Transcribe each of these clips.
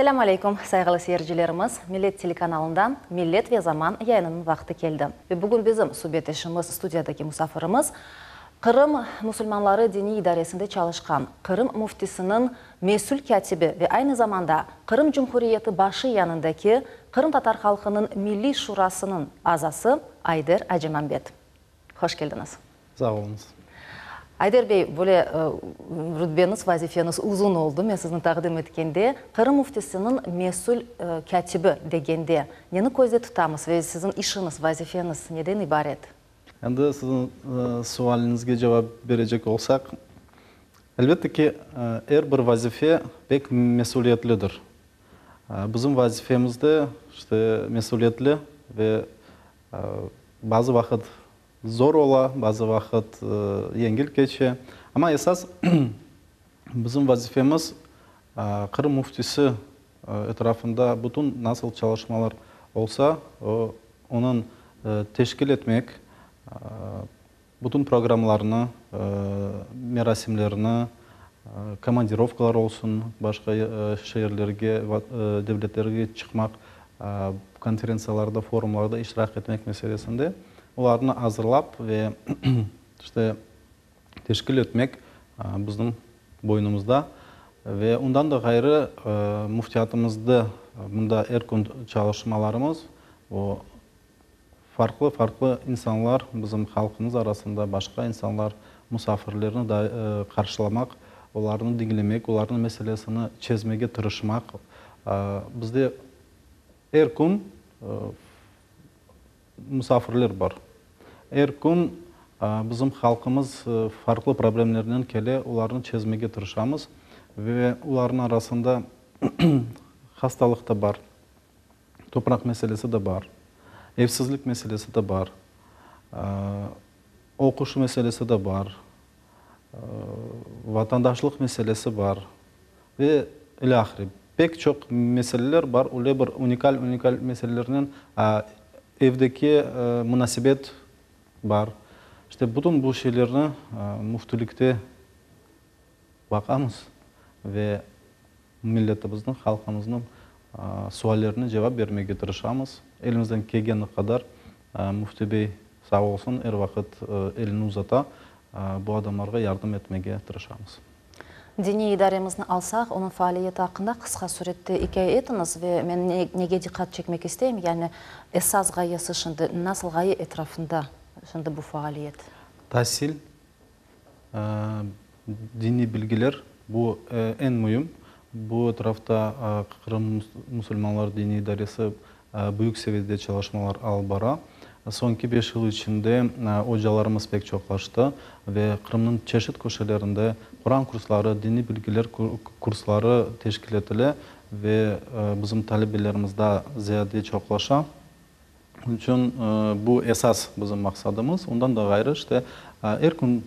Selâm aleyküm, sayğılı seyircilerimiz! Millet telekanalından Millet ve Zaman yayınınıñ vaqtı keldi. Ve bugün bizim subetdeşimiz, studiyadaki musafirimiz, Qırım musulmanları diniy idaresinde çalışqan Qırım Müftisiniñ mesül kâtibi ve aynı zamanda Qırım Cumhuriyeti başı yanındaki Qırımtatar halqınıñ Milliy Şurasınıñ azası Ayder Acimambet. Hoş keldiñiz. Sağ oluñız. Ayder bey, böyle rütbeñiz, vazifeñiz uzun oldı, men sizni taqdim etkende, Qırım Müftisiniñ mesül kâtibi degende, neni közde tutamız ve siziñ işiñiz, vazifeñiz neden ibaret? Endi siziñ sualiñizge cevap berecek olsaq, elbette ki, er bir vazife pek mesüliyetlidir. Bizim vazifemiz de, işte, mesüliyetli ve bazı vaqıt zor ola, bazı vaqıt yengil keçe. Amma esas bizim vazifemiz Qırım Müftisi etrafında bütün nasıl çalışmalar olsa, o, onıñ teşkil etmek, bütün programlarnı, merasimlerni, komandirovkalar olsun, başqa şeerlerge, devletlerge çıqmaq, konferentsiyalarda, forumlarda iştirak etmek meselesinde olarnı azırlap ve işte teşkil etmek bizim boynumızda. Ve ondan da ğayrı müftiyatımızda mında er kün çalışmalarımız, o farqlı-farqlı insanlar, bizim halqımız arasında başqa insanlar, musafirlerni da qarşılamaq, olarnı diñlemek, olarnıñ meselesini çezmege tırışmaq. Bizde er kün musafirler bar. Er kün bizim halqımız farqlı problemlernen kele, olarnı çezmege tırışamız. Ve olarnıñ arasında hastalıq da bar, topraq meselesi de bar, evsizlik meselesi de bar, oquş meselesi de bar, vatandaşlıq meselesi bar ve ilâhre. Pek çoq meseleler bar, öyle bir unikal-unikal meselelernen evdeki munasebet bar. İşte bütün bu şeylerni müftülikte baqamız ve milletimizniñ, halqımıznıñ suallerine cevap bermege tırışamız. Elimizden kelgeni qadar Müfti bey sağ olsun, er vaqıt elini uzata, bu adamlarğa yardım etmege tırışamız. Diniy idaremizni alsaq, onıñ faaliyeti aqqında qısqa sürette ikâye etiñiz ve men nege diqqat çekmek isteyim, yani esas ğayesi şimdi, nasıl ğaye etrafında şimdi bu faaliyet? Tasil, Diniy bilgiler, bu eñ müim. Bu etrafta Qırım musulmanları diniy idaresi büyük seviyede çalışmalar alıp bara. Soñki beş yıl içinde ocalarımız pek çoqlaştı ve Qırımnıñ çeşit köşelerinde Quran kursları, diniy bilgiler kursları teşkil etile ve bizim talebelerimiz daa ziyade çoqlaşa. Onıñ içün bu esas bizim maqsadımız. Ondan da ğayrı, işte, er kün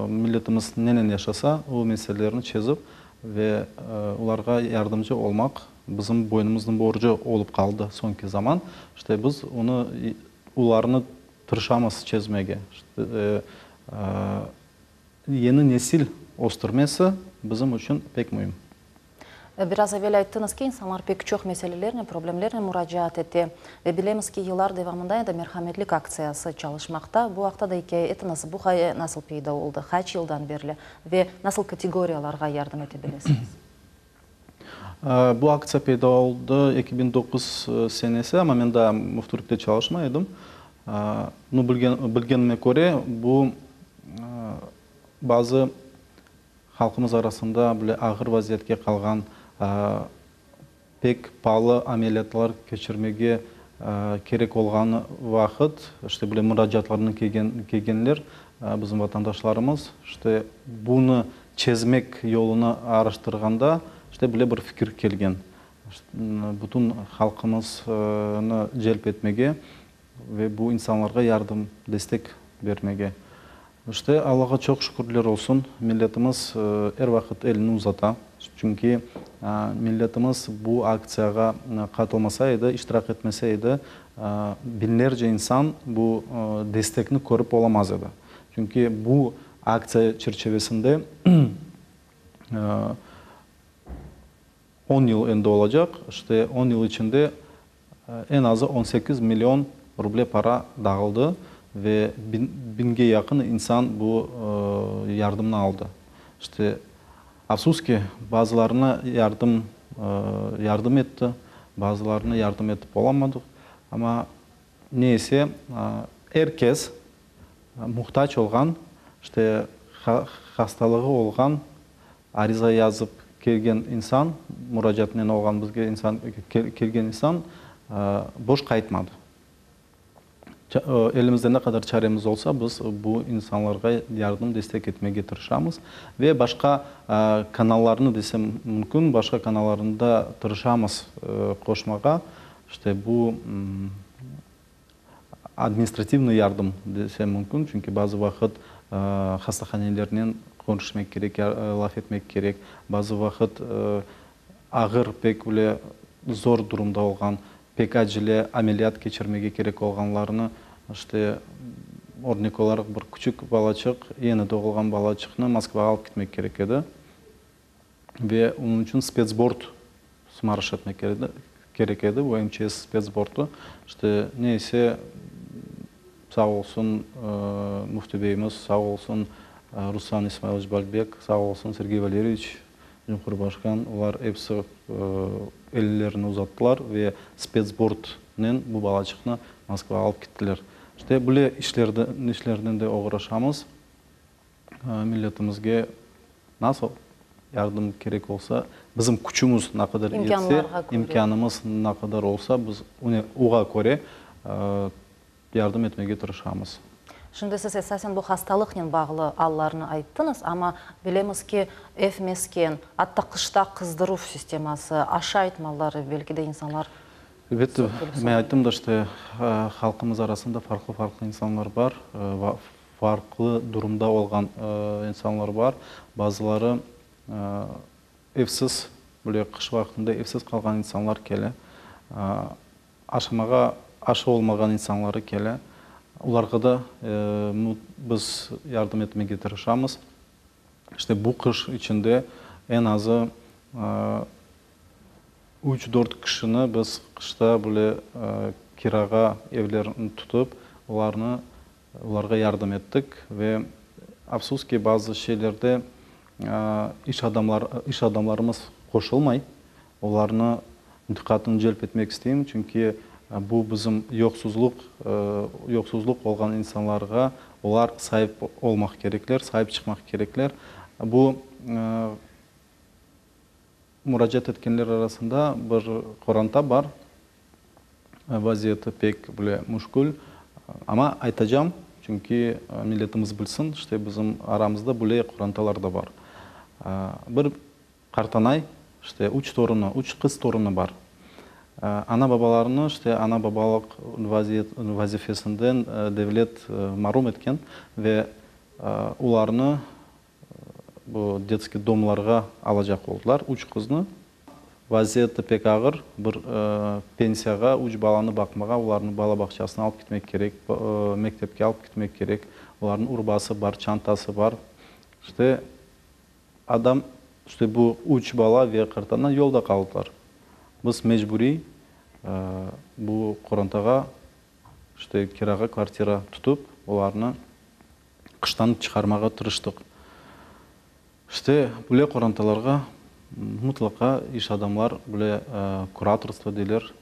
milletimiz nenen yaşasa, o meselelerni çezip ve olarğa yardımcı olmaq bizim boynumıznıñ borcu olıp qaldı soñki zaman. İşte, biz onı, olarnı tırışamız çezmege. İşte, yeni nesil östürmesi bizim içün pek müim. Biraz evel ayttıñız ki, insanlar pek çoq meselelernen, problemlernen muracaat ete. Ve bilemiz ki, yıllar devamında endi Merhametlik aktsiyası çalışmaqta. Bu aqta da ikâye etiñiz, bu ğaye nasıl peyda oldı, qaç yıldan berli ve nasıl kategoriyalarğa yardım ete bilesiñiz? Bu aktsiya peyda oldı 2009 senesi, amma men daa müftülikte çalışmay edim. Nu, bilgenime köre, bu bazı Halqımız arasında bile ağır vaziyetke qalğan, pek paalı ameliyatlar keçirmege kerek olğanı vaqıt, işte böyle muracaatlarnı kelgenler bizim vatandaşlarımız, işte bunı çezmek yolunı araştırğanda, işte böyle bir fikir kelgen, bütün halqımıznı celp etmege ve bu insanlarğa yardım, destek bermege. İşte, Allağa çoq şükürler olsun, milletimiz er vaqıt elini uzata. Çünki milletimiz bu aktsiyağa qatılmasa edi, iştirak etmese edi, biñlerce insan bu destekni körip olamaz edi. Çünki bu aktsiya çerçivesinde. On yıl endi olacaq, işte on yıl içinde eñ azı 18 million ruble para dağıldı ve biñge yaqın insan bu yardımnı aldı. İşte, afsus ki, bazılarına yardım yardım etti, bazılarına yardım etip olamadıq, amma ne ise, er kes muhtac olğan, işte, hastalığı olğan, ariza yazıp kelgen insan, muracaatnen olğan bizge insan kelgen insan boş qaytmadı. Elimizde ne qadar çaremiz olsa, biz bu insanlarğa yardım, destek etmege tırışamız. Ve başqa kanallarnı desem mümkün, başqa kanallarnı da tırışamız qoşmağa. İşte bu administrativnıy yardım desem mümkün, çünki bazı vaqıt hastahanelernen körüşmek kerek, laf etmek kerek, bazı vaqıt ağır, pek bile zor durumda olğan, pek acele ameliyat keçirmege kerek olğanlarnı, işte, örnek olaraq, bir küçük balaçıq, yeni doğulğan balaçıqnı Moskvağa alıp ketmek kerek edi ve onıñ içün spetsbort sımarış etmek kerek edi, bu MÇS spetsbortı. İşte, ne ise, sağ olsun Müfti beyimiz, sağ olsun Ruslan İsmailoviç Balbek, sağ olsun Sergey Valeryeviç, Cumhurbaşqan, olar episi ellerini uzattılar ve spetsbortnen bu balaçıqnı Moskvağa alıp kettiler. İşte, böyle işlernen de oğraşamız. Milletimizge nasıl yardım kerek olsa, bizim küçümiz ne qadar yetse, imkânımız ne qadar olsa, biz oğa köre yardım etmege tırışamız. Şimdi siz esasen bu hastalıqnen bağlı allarnı ayttıñız, amma bilemiz ki, ev mesken, atta qışta qızdıruv sisteması, aşayt malları, belki de insanlar Elbette, men ayttım da, işte, halqımız arasında farqlı-farqlı insanlar bar, farqlı durumda olğan insanlar bar. Bazıları evsiz, böyle qış vaqtında evsiz qalğan insanlar kele. Aşamağa aşı olmağan insanları kele. Olarğa da biz yardım etmege tırışamız. İşte bu qış içinde eñ azı üç-dört kişini biz qışta böyle kirağa evlerini tutıp, olarnı olarğa yardım ettik. Ve afsus ki, bazı şeylerde iş adamlar iş adamlarımız qoşulmay. Olarnı diqqatını celp etmek isteyim, çünki bu bizim yoqsuzluq, yoqsuzluq olğan insanlarğa olar saip olmaq kerekler, saip çıqmaq kerekler. Bu muracaat etkenler arasında bir qoranta bar, vaziyeti pek bile müşkül, amma aytacam, çünki milletimiz bilsin, işte bizim aramızda böyle qorantalar da bar. Bir Qartanay, işte, üç torunı, üç qız torunı bar. Ana-babalarını, işte, ana-babalıq vazifesinden devlet marum etken ve olarnı bu detskiy domlarğa alacaq oldılar, üç qıznı. Vaziyeti pek ağır, bir pensiyağa üç balanı baqmağa, olarnı bala bağçasına alıp ketmek kerek, mektepke alıp ketmek kerek, olarnıñ urbası bar, çantası bar. İşte, Adam, işte bu üç bala ve qartana yolda qaldılar. Biz mecburiy bu qorantağa işte kirağa kvartira tutıp, olarnı qıştan çıqarmağa tırıştıq. İşte böyle qorantalarğa mıtlaqa iş adamlar böyle kuratorstvo deyler,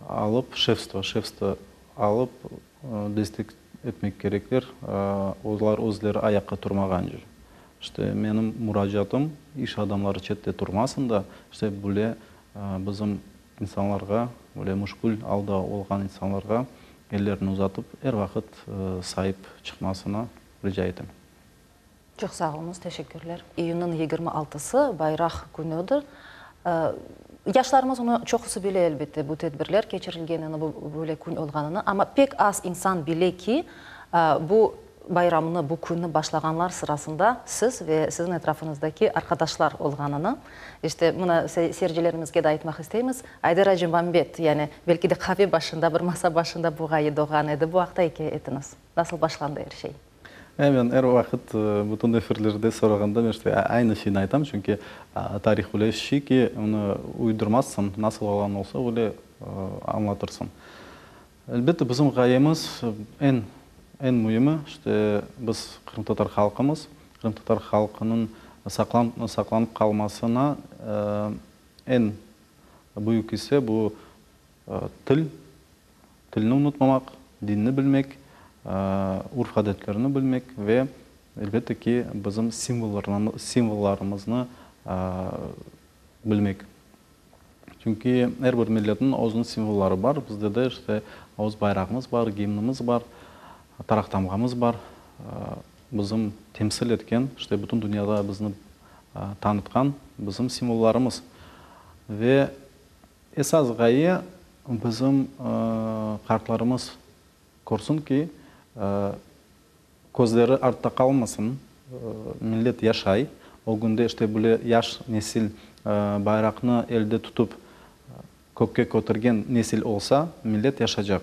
alıp, şefstvo, şefstvo alıp destek etmek kerekler, olar özleri ayaqqa turmağance. İşte, menim muracaatım, iş adamları çette turmasın da, işte, böyle bizim insanlarğa, böyle müşkül alda olğan insanlarğa ellerini uzatıp, er vaqıt saip çıqmasını rica etem. Çoq sağ oluñız, teşekkürler. İyünniñ 26-sı Bayraq künüdir. Yaşlarımız onı çoqusı bile, elbette, bu tedbirler keçirilgenini, bu böyle kün olğanını, amma pek az insan bile ki, bu bayramnı, bu künni başlağanlar sırasında siz ve siziñ etrafıñızdaki arqadaşlar olğanını. İşte, mına, seyircilerimizge de aytmaq isteymiz, Ayder Acimambet, yani, belki de qave başında, bir masa başında bu ğaye doğğan edi. Bu aqta ikâye etiñiz. Nasıl başlandı er şey? Men er vaqıt bütün efirlerde sorağanda men işte aynı şeyni aytam, çünki tarih öyle şey ki, onı uydurmazsıñ, nasıl olğan olsa, öyle añlatırsıñ. Elbette, bizim ğayemiz eñ, eñ müimi, işte, biz qırımtatar halqımız, qırımtatar halqınıñ saqlanıp qalmasına eñ büyük isse bu til, tilni unutmamaq, dinni bilmek, urf-adetlerni bilmek ve, elbette ki, bizim simvollarımıznı bilmek. Çünki er bir milletniñ özüniñ simvolları bar. Bizde de işte öz bayrağımız bar, gimnimiz bar, taraq-tamğamız bar. Bizim temsil etken, işte bütün dünyada bizni tanıtqan bizim simvollarımız. Ve esas ğaye, bizim qartlarımız körsün ki, Közleri artta qalmasın, millet yaşay. Ögünde işte böyle yaş nesil bayraqnı elde tutıp kökke kötergen nesil olsa, millet yaşacaq.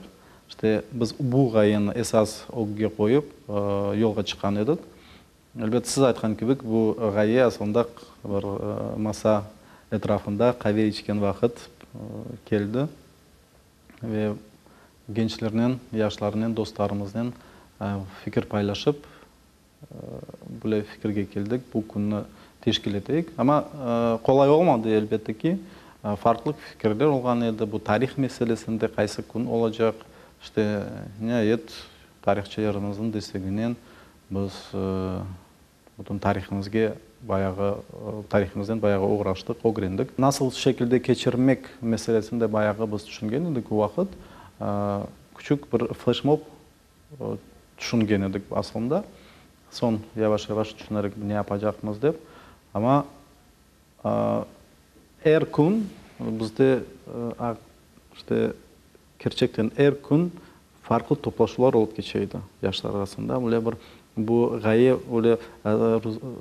İşte biz bu ğayeni esas ögge qoyıp yolğa çıqqan edik. Elbet, siz aytqan kibi, bu ğaye aslında bir masa etrafında qave içken vaqıt keldi. Ve gençlernen, yaşlarnen, dostlarımıznen fikir paylaşıp, böyle fikirge keldik, bu künni teşkil eteyik. Amma qolay olmadı, elbette ki, farqlı fikirler olğan edi, bu tarih meselesinde qaysı kün olacaq, işte, niayet, tarihçılarımıznıñ desteginen biz Bütün tarihimizge bayağı, tarihimizden bayağı oğraştıq, ögrendik. Nasıl şekilde keçirmek meselesini de bayağı biz tüşüngen edik o vaqıt. Küçük bir fleşmob tüşüngen edik aslında. Soñ yavaş-yavaş tüşünerek ne yapacaqmız dep. Amma er kün bizde, işte, Kerçekten, er kün farqlı toplaşuvlar olıp keçe edi yaşlar arasında. Öyle bir bu ğaye öyle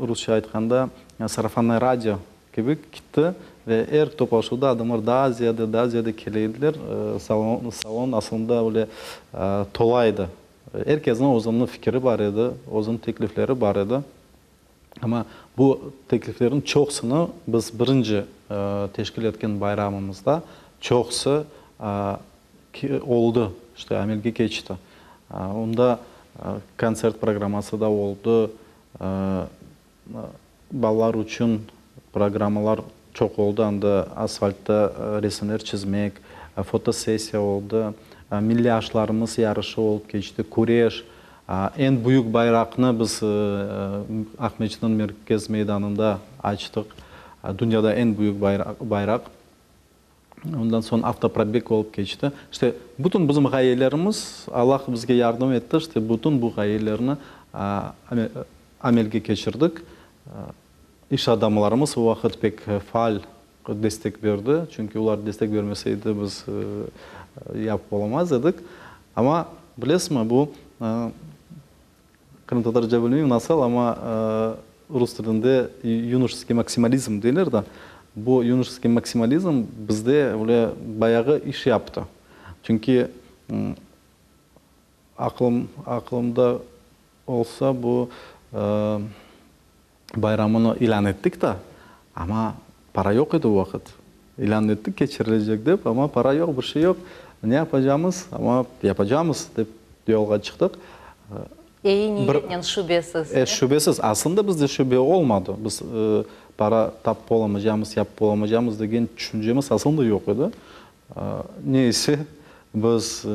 rusça aytqanda sarafannıy radio kibi kitti ve er toplaşuvda adamlar daa ziyade, daa ziyade kele ediler. Salon, salon aslında öyle tola edi. Er kesniñ özüniñ fikiri bar edi, özüniñ teklifleri bar edi. Amma bu tekliflerniñ çoqusını biz birinci teşkil etken bayramımızda çoqusı oldı, işte amelge keçti. Onda kontsert programması da oldı, balalar içün programmalar çoq oldı, anda asfaltta resimler çizmek, fotosessiya oldı, milliy aşlarımız yarışı olıp keçti, küreş. Eñ büyük bayraqnı biz Aqmescitniñ merkez meydanında açtıq, dünyada eñ büyük bayraq. Ondan soñ avtoprobeg olıp keçti. İşte, bütün bizim ğayelerimiz, Allah bizge yardım etti, işte, bütün bu ğayelerni amelge keçirdik. İş adamlarımız o vaqıt pek faal destek berdi, çünki olar destek bermeseydi, biz yapıp olamaz edik. Amma, bilesizmi, bu, qırımtatarca bilmeyim nasıl, amma rus tilinde yunoşeskiy maksimalizm deyler da, bu yunoşeskiy maksimalizm bizde öyle bayağı iş yaptı. Çünki aqlım, aqlımda olsa, bu Bayramını ilân ettik da, amma para yoq edi o vaqıt. İlân ettik keçirilecek dep, amma para yoq, bir şey yoq. Ne yapacamız? Amma yapacamız dep yolğa çıqtıq. Eyi niyetnen, şübesiz. Şübesiz. Aslında bizde şübe olmadı. Biz para tapıp olamacamız, yapıp olamacamız degen tüşüncemiz aslında yoq edi. Neyse, biz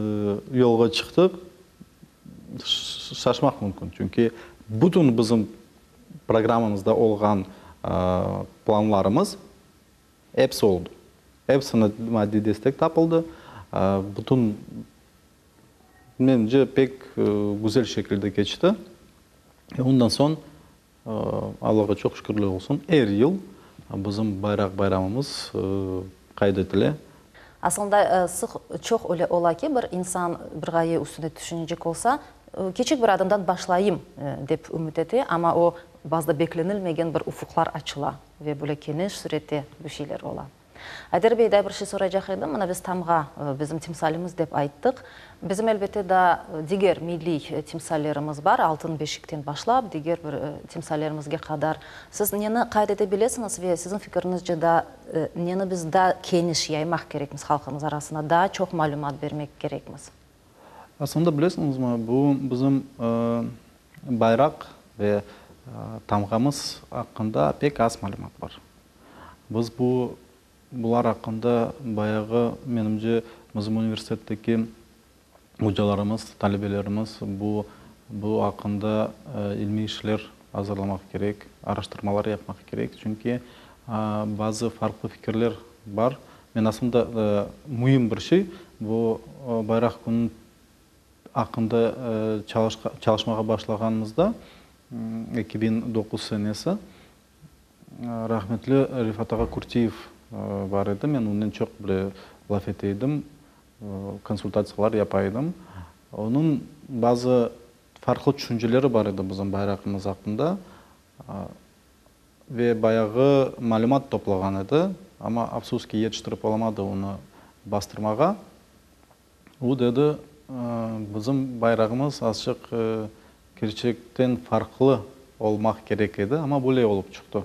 yolğa çıqtıq. Şaşmaq mümkün, çünki bütün bizim programmamızda olğan planlarımız episi oldı. Episine maddiy destek tapıldı. Bütün, menimce, pek güzel şekilde keçti. Ondan soñ, Allağa çoq şükürler olsun, er yıl bizim Bayraq bayramımız qayd etile. Aslında, sıq, çoq öyle ola ki, bir insan bir ğaye üstünde tüşünecek olsa, kiçik bir adımdan başlayım, dep ümüt ete, amma o, bazıda beklenilmegen bir ufuqlar açıla ve böyle keniş sürette bir şeyler ola. Ayder bey, daa bir şey soraycaq edim. Mına biz tamğa, bizim timsalimiz dep ayttıq. Bizim, elbette, daa diger milliy timsallerimiz bar, Altın beşikten başlap, diger bir timsallerimizge qadar. Siz neni qayd ete bilesiñiz ve siziñ fikiriñizce daa neni biz daa keniş yaymaq kerekmiz halqımız arasında, daa çoq malümat bermek kerekmiz? Aslında, bilesiñizmi, bu bizim bayraq ve tamğamız aqqında pek az malümat bar. Biz bu bular aqqında bayağı, menimce, bizim universitetteki ocalarımız, talebelerimiz bu bu aqqında ilmiy işler azırlamaq kerek, araştırmalar yapmaq kerek. Çünki bazı farqlı fikirler bar. Men aslında müim bir şey, bu Bayraq künü aqqında çalışmağa başlağanımızda, 2009 senesi, Rahmetli Refat ağa Kürtiyev bar edi, men onnen çoq bile laf ete edim, konsultatsiyalar yapa edim. Onıñ bazı farqlı tüşünceleri bar edi bizim bayrağımız aqqında ve bayağı malümat toplağan edi, amma, afsus ki, yetiştirip olamadı onı bastırmağa. O dedi, Bizim bayrağımız azçıq kerçekten farqlı olmaq kerek edi, amma böyle olıp çıqtı,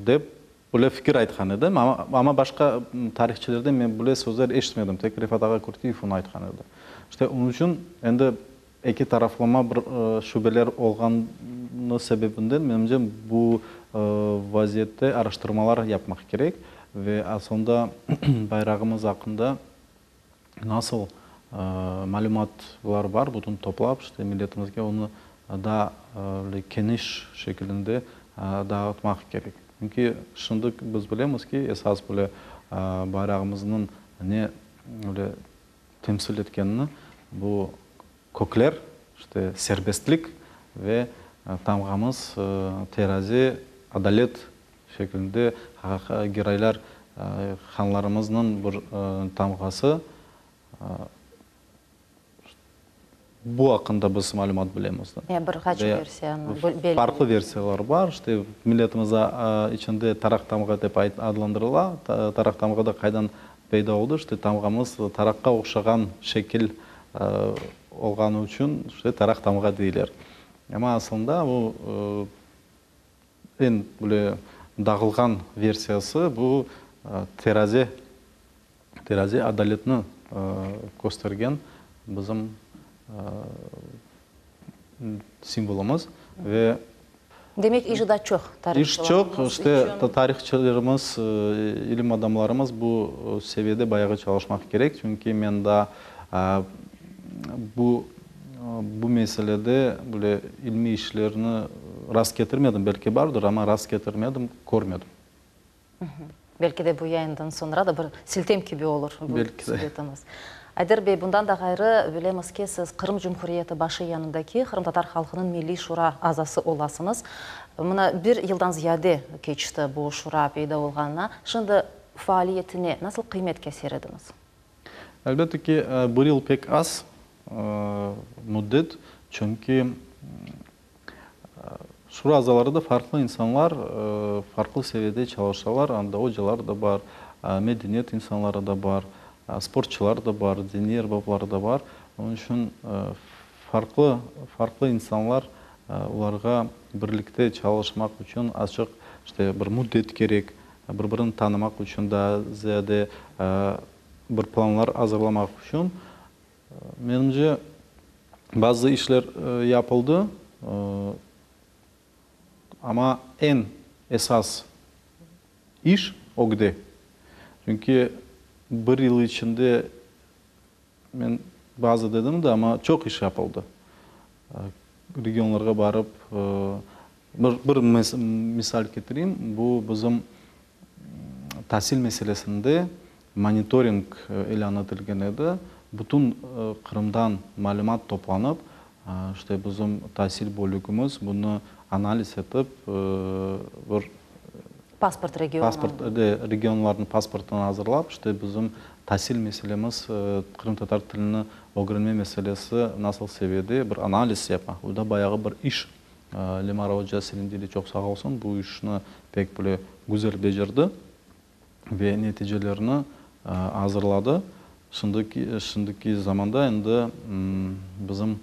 dep böyle fikir aytqan edi. Amma başqa tarihçilerden men böyle sözler eşitmedim, tek Refat ağa Kürtiyev onı aytqan edi. İşte, onıñ içün endi eki taraflama bir şübeler olğanı sebebinden, menimce, bu vaziyette araştırmalar yapmaq kerek ve asılında bayrağımız aqqında nasıl malümatlar bar, bütün toplap, işte, milletimizge onı daa böyle keniş şekilinde dağıtmaq kerek. Çünki şimdi biz bilemiz ki, esas böyle bayrağımıznıñ ne böyle temsil etkenini bu kökler, işte, serbestlik ve tamğamız terazi, adalet şeklinde Giraylar hanlarımıznıñ bir tamğası. Bu aqqında biz malümat bilemiz. Ya bir qaç versiyanı belli. Farqlı versiyalar bar. İşte, milletimiz içinde taraq tamğa dep adlandırıla. Taraq tamğa da qaydan peyda oldı? İşte, tamğamız taraqqa oqşağan şekil olğanı içün, işte, taraq tamğa deyler. Amma aslında bu eñ böyle dağılğan versiyası bu teraze Terazi adaletni köstergen bizim simvolımız ve. Demek, iş da çoq, İş çoq, işte, tarihçılarımız, ilim adamlarımız bu seviyede bayağı çalışmaq kerek, çünki men daa bu bu meselede böyle ilmiy işlerni rast ketirmedim, belki bardır, amma rast ketirmedim, körmedim. Belki de bu yayından soñra da bir siltem kibi olur bu subetimiz. Ayder bey, bundan da ğayrı, bilemiz ki, siz Qırım Cumhuriyeti başı yanındaki Qırımtatar halqınıñ Milliy Şura azası olasıñız. Mına bir yıldan ziyade keçti bu şura peyda olğanına. Şimdi faaliyetine nasıl qıymet keser ediñiz? Elbette ki, bir yıl pek az müddet, çünki Şura azaları da farqlı insanlar, farqlı seviyede çalışalar. Anda ocalar da bar, medeniyet insanları da bar, sportçılar da bar, diniy erbapları da bar. Onıñ içün farqlı, farqlı insanlar, olarğa birlikte çalışmaq içün azçıq işte bir müddet kerek, bir-birini tanımaq içün daa ziyade bir planlar azırlamaq içün. Menimce, bazı işler yapıldı, amma eñ esas iş ögde. Çünki bir yıl içinde, men bazı dedim de, amma çoq iş yapıldı. Regionlarğa barıp, bir misal ketireyim, bu bizim tasil meselesinde monitoring ilân etilgen edi. Bütün Qırımdan malümat toplanıp, işte bizim tasil bölügimiz bunı analiz etip, bir Pasport regionı. Pasport, regionlarnıñ pasportını azırlap, işte bizim tasil meselemiz, qırımtatar tilini ögrenme meselesi nasıl seviyede bir analiz yapmaq. Bu da bayağı bir iş. Lemara oca Selendili çoq sağ olsun, bu işni pek böyle güzel becerdi. Ve neticelerini azırladı. Şimdiki, şimdiki zamanda endi bizim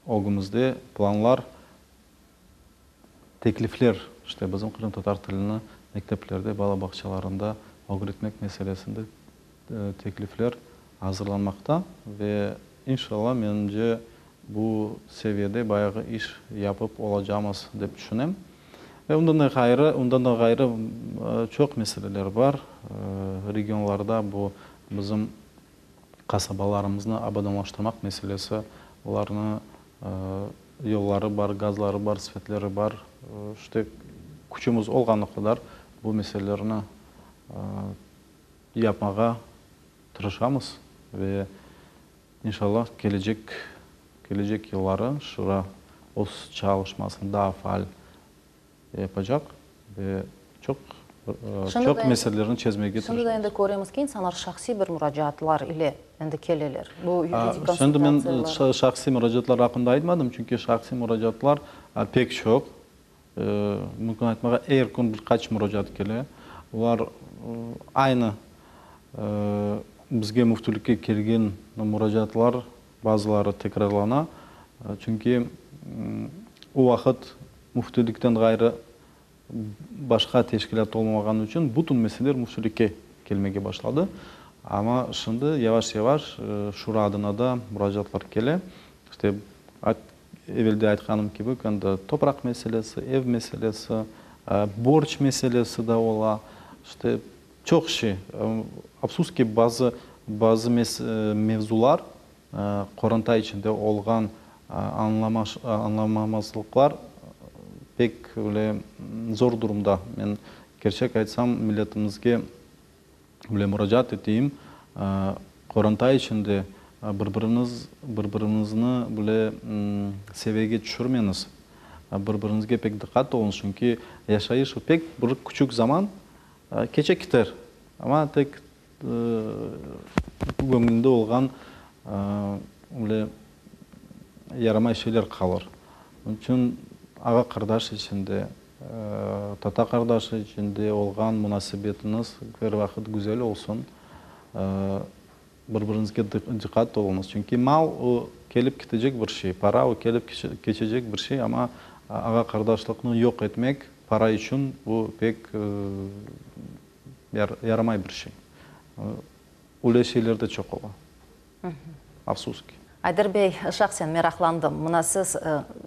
ögümizde planlar, teklifler, işte bizim qırımtatar tilini mekteplerde, bala bağçalarında ögretmek meselesinde teklifler azırlanmaqta ve inşallah, menimce, bu seviyede bayağı iş yapıp olacamız, dep tüşünem. Ve ondan da ğayrı, ondan da ğayrı çoq meseleler bar. Regionlarda bu bizim qasabalarımıznı abadanlaştırmaq meselesi, olarnı yolları bar, gazları bar, svetleri bar. İşte, küçümiz olğanı qadar bu meselelerni yapmağa tırışamız ve İnşallah, kelecek kelecek yılları Şura öz çalışmasını daa faal yapacaq ve çoq çoq meselelerni çezmege tırışacaq. Şimdi de endi köremiz ki, insanlar şahsiy bir muracaatlar ile endi keleler. Bu yuridik Şimdi men şahsiy muracaatlar aqqında aytmadım, çünki şahsiy muracaatlar pek çoq. Mümkün aytmağa, er kün bir qaç muracaat kele. Olar aynı bizge müftülükke kelgen muracaatlar, bazıları tekrarlana. Çünki o vaqıt müftülükten ğayrı başqa teşkilât olmağanı içün bütün meseleler müftülükke kelmege başladı. Amma şimdi yavaş-yavaş şura adına da muracaatlar kele. İşte, Evelde aytqanım kibi, endi topraq meselesi, ev meselesi, borc meselesi de ola. İşte, çoq şey. Afsus ki, bazı, bazı mevzular, qoranta içinde olğan añlamamazlıqlar pek öyle zor durumda. Men, kerçek aytsam, milletimizge Bile muracaat eteyim, qoranta içinde bir-biriñiz, bir-biriñizni bile seviyege tüşürmeñiz, bir-biriñizge pek diqqat oluñız, çünki yaşayış o pek bir küçük zaman, keçe kiter, amma tek göñlünde olğan bile yaramay şeyler qalır. Onıñ içün ağa-qardaş içinde Tata-qardaş içinde olğan munasebetiñiz er vaqıt güzel olsun. Bir-biriñizge diqqat oluñız. Çünki mal o, kelip ketecek bir şey, para o, kelip keçecek bir şey, amma ağa-qardaşlıqnı yoq etmek para içün bu pek yaramay bir şey. Öyle şeyler de çoq ola. Afsus ki. Ayder bey, şahsen meraqlandım. Mına siz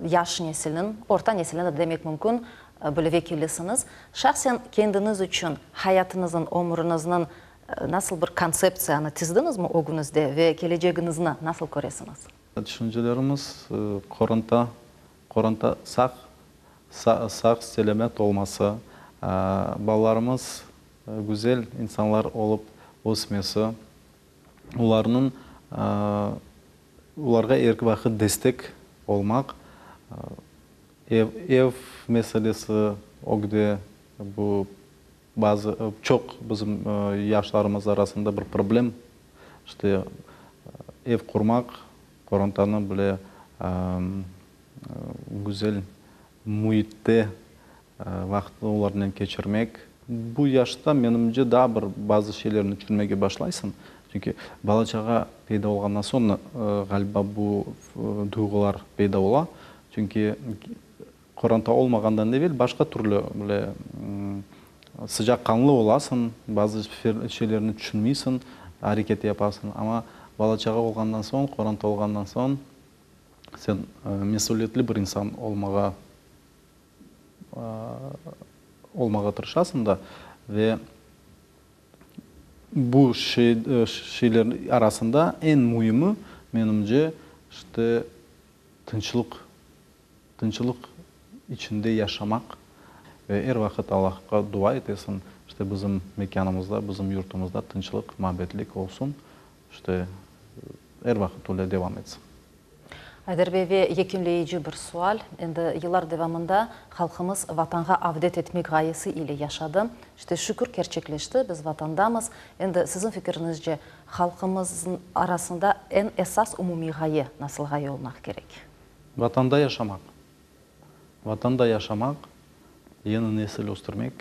yaş nesilniñ, orta nesilniñ de demek mümkün, böyle vekilisiñiz. Şahsen kendiñiz içün hayatıñıznıñ, ömüriñizniñ nasıl bir kontseptsiyanı tizdiñizmi ögüñizde ve kelecegiñizni nasıl köresiñiz? Tüşüncelerimiz qoranta, qoranta sağ, sağ-selâmet olması, balalarımız güzel insanlar olıp ösmesi, olarnıñ, olarğa er vaqıt destek olmaq, ev, ev meselesi ögde, bu bazı, çoq bizim yaşlarımız arasında bir problem, işte, ev qurmaq, qorantanı bile güzel müitte Vaqıtnı olarnen keçirmek. Bu yaşta, menimce, daa bir bazı şeylerni tüşünmege başlaysıñ. Çünki bala-çağa peyda olğandan soñ, ğaliba, bu duyğular peyda ola. Çünki qoranta olmağandan evel başqa türlü böyle sıcaqqanlı olasıñ, bazı şeylerni tüşünmeysiñ, areket yapasıñ. Amma bala-çağa olğandan soñ, qoranta olğandan soñ, sen mesüliyetli bir insan olmağa olmağa tırışasıñ da ve bu şeyler arasında eñ müimi, menimce, işte, tınçlıq, tınçlıq içinde yaşamaq ve er vaqıt Allahqa dua etesiñ, işte, bizim mekânımızda, bizim yurtumızda tınçlıq, mabetlik olsun, işte, er vaqıt öyle devam etsin. Ayder bey, ve yekünleyici bir sual. Endi yıllar devamında halqımız Vatanğa avdet etmek ğayesi ile yaşadı. İşte, şükür, kerçekleşti, biz Vatandamız. Endi siziñ fikiriñizce, halqımız arasında eñ esas umumiy ğaye nasıl ğaye olmaq kerek? Vatanda yaşamaq. Vatanda yaşamaq, yeni nesil östürmek,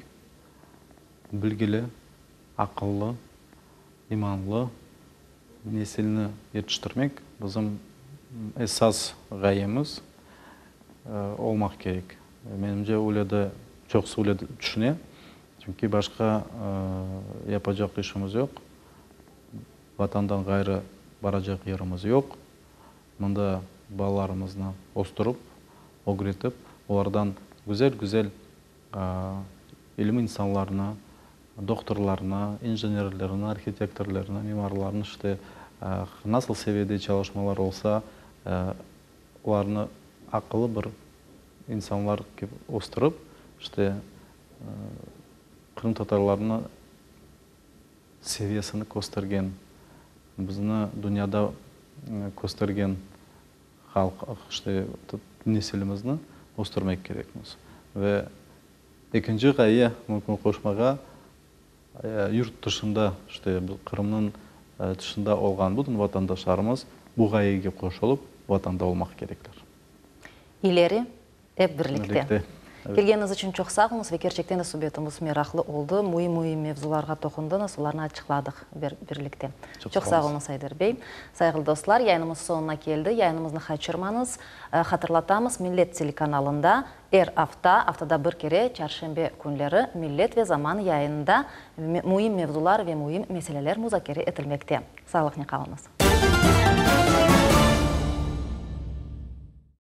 bilgili. Aqıllı, imanlı nesilni yetiştirmek bizim esas ğayemiz olmaq kerek. Menimce, öyle de, çoqusı öyle tüşüne. Çünki başqa yapacaq işimiz yoq. Vatandan ğayrı baracaq yerimiz yoq. Mında balalarımıznı östürip, ögretip, olardan güzel-güzel ilim insanlarını, dohtorlarnı, injenerlerni, arhitektorlarnı, mimarlarnı, işte, nasıl seviyede çalışmalar olsa, olarnı aqıllı bir insanlar kibi östürip, işte, qırımtatarlarnı seviyesini köstergen, bizni dünyada köstergen halq, işte, nesilimizni östürmek kerekmiz. Ve ekinci ğaye mümkün qoşmağa, yurt tışında, işte, Qırımnıñ tışında olğan bütün vatandaşlarımız bu ğayege qoşulıp, Vatanda olmaq kerekler. İleri Ep birlikte. Kelgeniñiz içün çoq sağ oluñız ve kerçekten de subetimiz meraqlı oldı. Müim-müim mevzularğa toqundıñız, olarnı açıqladıq birlikte. Çoq sağ oluñız, Ayder bey. Sayğılı dostlar, yayınımız soñuna keldi. Yayınımıznı qaçırmañız. Hatırlatamız, Millet telekanalında er afta, aftada bir kere, çarşenbe künleri Millet ve zaman yayınında müim mevzular ve müim meseleler muzakere etilmekte. Sağlıqnen qalıñız.